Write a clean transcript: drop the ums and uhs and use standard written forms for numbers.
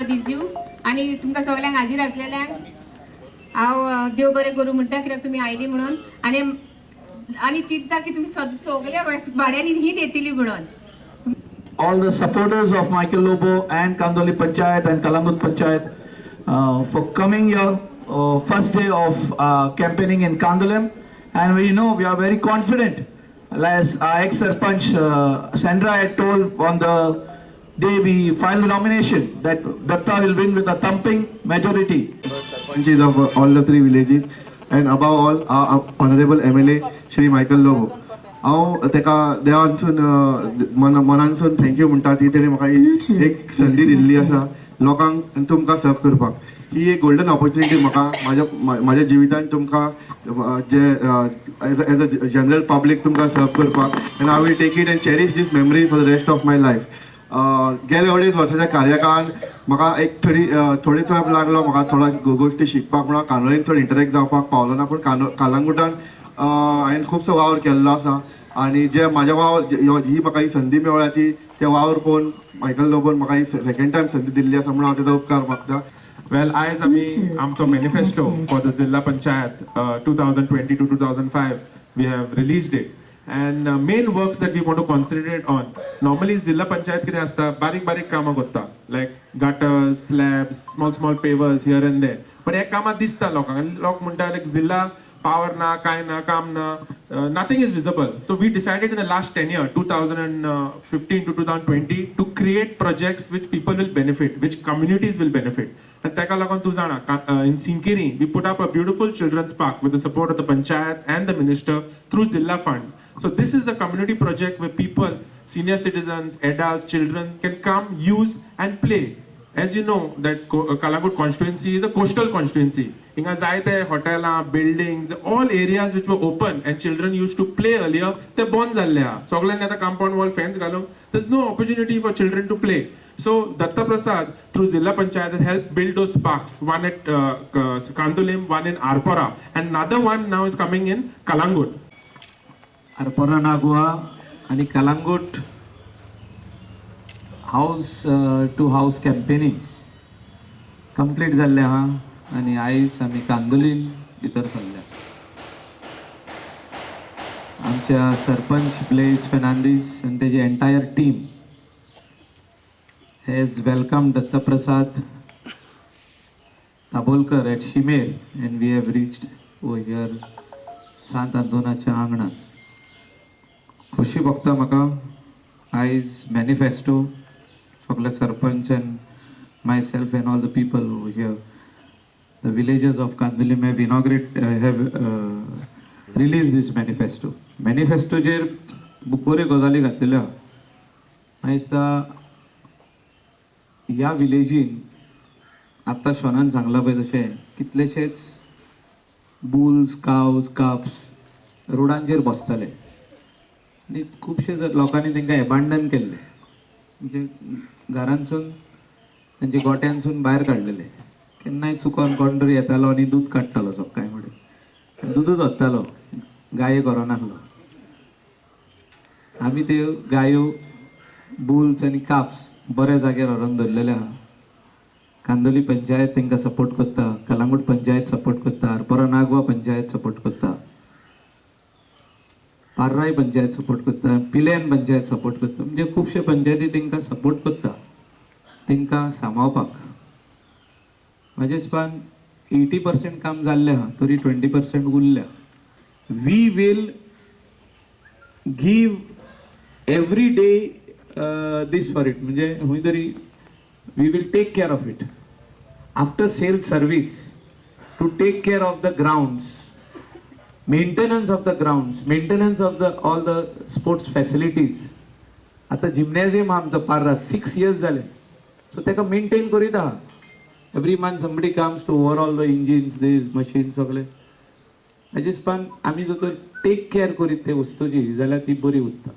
दीस दिवं आनी तुमकां सगल्यांक हाजीर आसलेल्यांक हांव देव बरें करूं म्हणटा, कित्याक तुमी आयली म्हणून. आनी आनी चिंता की तुमी सगल्या भाड्यांनी हीच येतली म्हणून. All the supporters of Michael Lobo and Kandoli Panchayat and Calangute Panchayat for coming here first day of campaigning in Candolim. And we know, we are very confident, as our ex-Sarpanch Sandra had told on the day we filed the nomination, that Datta will win with a thumping majority. Sarpanches of all the three villages and above all our honorable MLA Shri Michael Lobo. हांव तेका देवानसून मन मनानसून thank you म्हणटा ती तेणी म्हाका ही एक संदी दिल्ली आसा लोकांक आनी तुमकां सर्व करपाक. ही एक गोल्डन ऑपॉर्च्युनिटी म्हाका म्हाज्या म्हाज्या जिवितान तुमकां जे as a general public तुमकां सर्व करपाक, and I will take it and cherish this memory for the rest of my life. गेले अडेच वर्साच्या कार्यकाळान म्हाका एक थोडी थोडे तेंप लागलो म्हाका थोडो गोश्टी शिकपाक, म्हणून कांदोळीन चड इंटरेक्ट जावपाक पावलो ना, पूण कालांगुटान हांवें खुबसो वावर केल्लो आसा. आनी जे म्हाज्या वावर ही म्हाका ही संदी मेळ्ळ्या ती ते वावर पळोवन मायकल लोबोन म्हाका ही सेकंड टायम संदी दिल्ली आसा, म्हणून हांव तेजो उपकार मागता. वेल, आयज आमी आमचो manifesto for the Zilla Panchayat 2020 to 2005, we have released it, and main works that we want to concentrate on. Normally Zilla Panchayat कितें आसता, बारीक बारीक कामां करता, like gutters, slabs, small small pavers here and there, पण हे कामां दिसता लोकांक आनी लोक म्हणटा, लायक जिल्हा पावर ना, काय ना, काम ना, nothing is visible. So we decided in the last 10 year, 2015 to 2020, to create projects which people will benefit, which communities will benefit. आनी ताका लागून तूं जाणा, in Sinquerim we put up a beautiful children's park with the support of the panchayat and the minister through Zilla fund. So this is a community project where people, senior citizens, adults, children can come, use and play. As you know that Calangute constituency is a coastal constituency. हिंगा जायते हॉटेलां, buildings, all areas which were open and children used to play earlier, ते बंद जाल्ले आहा. सगळ्यांनी आतां compound wall, fence घालून there is no opportunity for children to play. So Datta Prasad through Zilla Panchayat has helped build those parks, one at Candolim, one in Arpora, and another one now is coming in Calangute. Arpora Nagua आनी Calangute house to house campaigning complete जाल्लें आहा आनी आयज आमी कांदोलीन भितर सरल्या. आमच्या sarpanch Blaze Fernandes आनी तेजी entire team has welcomed Datta Prasad Tabolkar at Shimer, and we have reached over here सांत आंतोनाच्या आंगणात. खोशी भोगता म्हाका आयज मॅनिफेस्टो सगळे sarpanch and myself and all the people over here, the villagers of Candolim, have inaugurate have released this manifesto. मॅनिफेस्टोचेर बऱ्यो गजाली घातलेल्यो आहा. म्हाका दिसता ह्या विलेजीन आत्तां शॉनान सांगलां पळय तशें कितलेशेच बुल्स, कावज, काफ्स रोडांचेर बसताले आनी खुबशे लोकांनी तांकां एबांडन केल्ले, म्हणजे घरांतसून, तांच्या गोट्यांसून भायर काडलेले. केन्नाय चुकोन कोण तरी येतालो आनी दूद काडटालो सकाळी फुडें, दुदूच वत्तालो, गाये व्हरनासलो. आमी त्यो गायो, बुल्स आनी काफ्स बऱ्या जाग्यार व्हरोन दवरलेले आहा. कांदोली पंचायत तांकां सपोर्ट करता, कलांगूट पंचायत सपोर्ट करता, आरपोरा नागवा पंचायत सपोर्ट करता, पार्राय पंचायत सपोर्ट करता, पिलेन पंचायत सपोर्ट करता. म्हणजे खुबशे पंचायती तांकां सपोर्ट करता तांकां सांबाळपाक. म्हाज्या हिसपान 80% काम जाल्लें आहा, तरी 20% उरल्या. We will give every day this for it, म्हणजे खंय तरी we will take care of it after sale service, to take care of the grounds, maintenance of the grounds, maintenance of the all the sports facilities. आतां जिमनॅझियम आहा आमचो Parra, 6 years जाले, so ताका maintain करीत आहा. Every month somebody comes to overhaul the engines, these machine सगळे. म्हाज्या हिसपान आमी जर तर टेक केअर करीत ते वस्तूची जाल्यार ती बरी उरता.